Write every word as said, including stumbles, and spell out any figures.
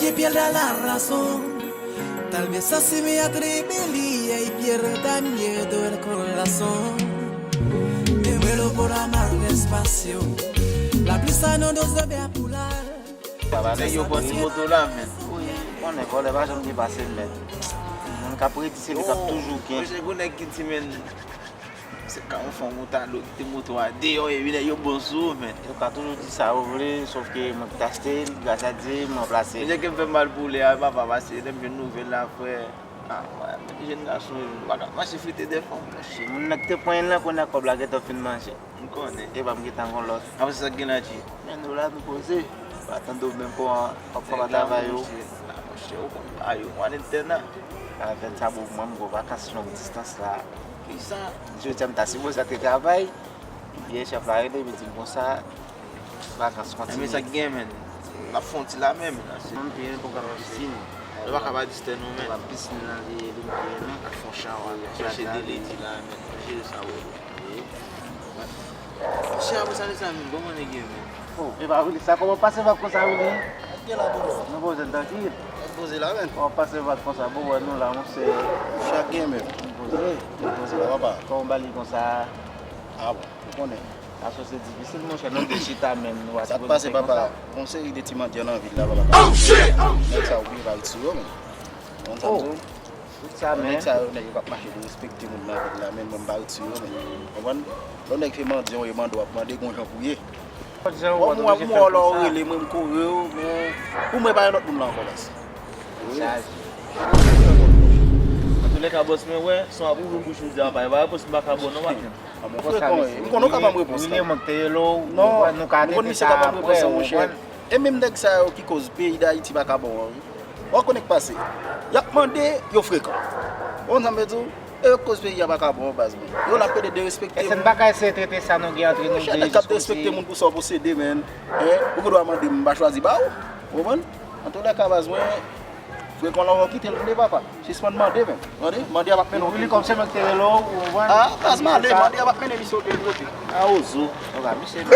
Que pierda la razón. Tal vez así me atrevía y pierda miedo el corazón. Me muero por amar despacio. La prisa no nos debe apurar. Papa, nèg yo pran ti moto la, men. Wi, konnen vòlè pa janm byen pase, men. Moun k ap redi se li k ap toujou gen. Mwen, se gwo nèg ki di, men, se ka yon fanm ou ta dwe kite moto a deyò, epi nèg yo bon sou ou, men. Yo ka toujou di sa yo vle, sòf ke mwen ki t achte l, gras a Dye, m ranplase l. Deja ke m fè mal pou ou lè a, papa, pase lè m jwenn nouvèl la, frè. Ah, wè, men jèn gason yo, yo pa ka mache frite de fanm, monchè. Moun nan ki te pran l lan, kounye a kòb la gentan fin manje. M konnen. Epa m gentan gon lòt. Apre se sa k gen la, G? Men nou la, nou poze. Pa tande w menm pou w ap fè travay ou. Monchè, ou konn pa yo, mwen entèna. Avèk sa, bon, mwen, m gon vakans long distans la. Kisa? Jodi a, m ta sipoze al travay. Yè, chèf la rele, li di m konsa, vakans kontinye. Men sa k gen, men. N ap fè yon ti lame, men. Mwen, m peye pou m ka fè pisin. Nou pa ka pa distè nou, men. Pou m ka fè pisin nan, li, li m peye, non. N ap fè yon chawa, chèche de ledi la, men. Jere sa, bro. Monchè, apre sa, mezanmi, kòman nèg ye, men? Oh, e pa Willy, sa kòman pase vag konsa, Willy? Sa k gen la, bro? Nou poze n trankil. Sa k poze la, men? Kòman pase vag konsa, bon, wè nou la, monchè. Sa k gen, men? Nou poze, nou poze la, papa. Kòman w ba li konsa? Ah, bon, ou konnen. Aso se difisil, monchè, nou de chita, men nou ap... Sa k pase, papa? Gon seri de ti mandyan nan vil la, papa. Oh, shit! Nèg sa yo byen pa ret sou yo, men. Konn sa m di w? Tout sa, men. Nèg sa yo, nèg yo k ap mache derespekte moun nan vil la, men mwen m pa ret sou yo, men. Konprann? Lè yon nèg se mandyan w ye, mande w ap mande, gon jan pou ye. Bon, mwen w ap mwen w lè w rele mwen, m kore w, men pou mwen pa gen lòt moun la ankò, baz. Wi. Antoulèka, bòs, mwen wè, son ap ouvri bouch ou di a, pa, e pa repons m pa ka ba w non, maten. Ah, bon, frekan, wi. M konnen w ka ban m repons la. Non, m konnen misye ka ban m repons la, monchè. E menm nèg sa yo ki koz peyi Dayiti pa ka bon an, wi. Ou konnen k pase. Y ap mande, yo frekan. Ou konn sa m vle di w? E yo k koz peyi a pa ka bon, baz mwen. Yo la pede derespekte moun. Èske n pa ka eseye trete sa nou gen antre nou de? Monchè, nèg k ap derespekte moun pou sa w posede, men. Hein? Ou gen dwa mande m, m pa chwazi ba w. Ou konprann? Antoulèka, baz mwen, frekan la w kite l vle, papa. Sispann mande, men. Tande? Mande a p ap mennen w okenn kote. Li kòm se mwen ki te rele w, ou konprann? Ah, baz, m ale, mande a p ap mennen misye okenn kote. Ah, ozo. Ou ka misye.